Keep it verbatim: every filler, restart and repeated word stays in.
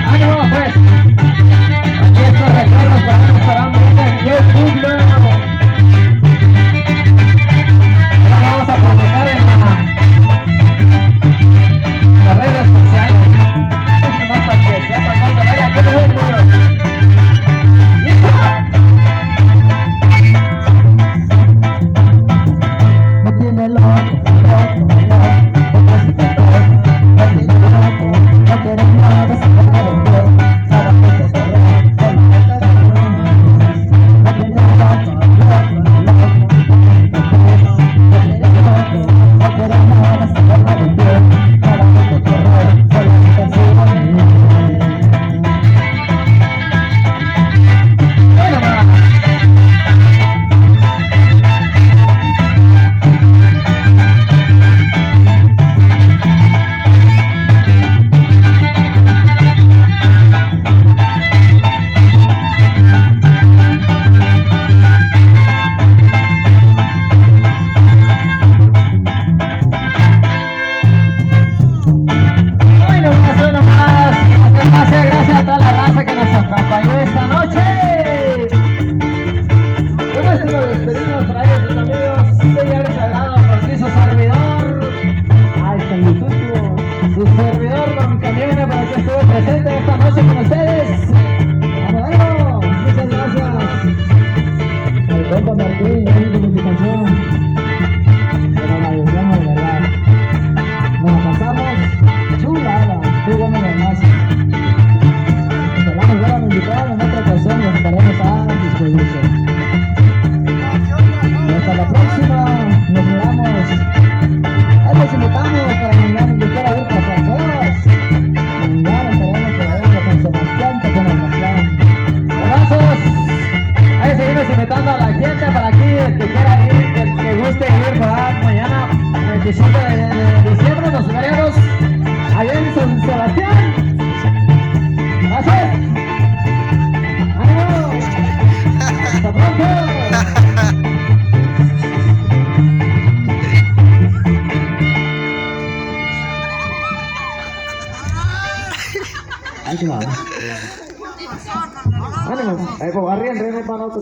Ánimo, pues. Aquí está Ricardo para estarán viendo en YouTube luego. Ahora vamos a publicar en la, en las redes sociales. No, para que sepan dónde vaya, que no es bueno. ¡Listo! Bueno, más, bueno, más. Gracias, gracias a toda la raza que nos acompañó esta noche. Con esto nos despedimos, para ellos, sus amigos, señores sagrados, Francisco Servidor. Ahí está YouTube, su servidor, don Camione, para que estuvo presente esta noche con ustedes. Bueno, muchas gracias. Al compa Martín, ahí con su canción. Pero la agradecemos, de verdad. Nos la pasamos chulada, qué bueno, además. Esperamos vuelvan a invitar en otra ocasión, nos estaremos a su servicio. Y hasta la próxima, nos miramos. Ahí los invitamos para mañana, donde quiera ir para San Sebas. Mañana estaremos por allá en San Sebastián, Tecolomatlán. Abrazos. Ahí seguimos invitando a la gente para aquí, el que quiera ir, el que guste ir, ¿verdad? Mañana, veinticinco de, de diciembre, nos veremos allá en San Sebastián. Gracias. ¡Ánimo! ¡Hasta pronto! Ahí se va. Ánimo. Ahí, pues, arriba, arriba, para otro.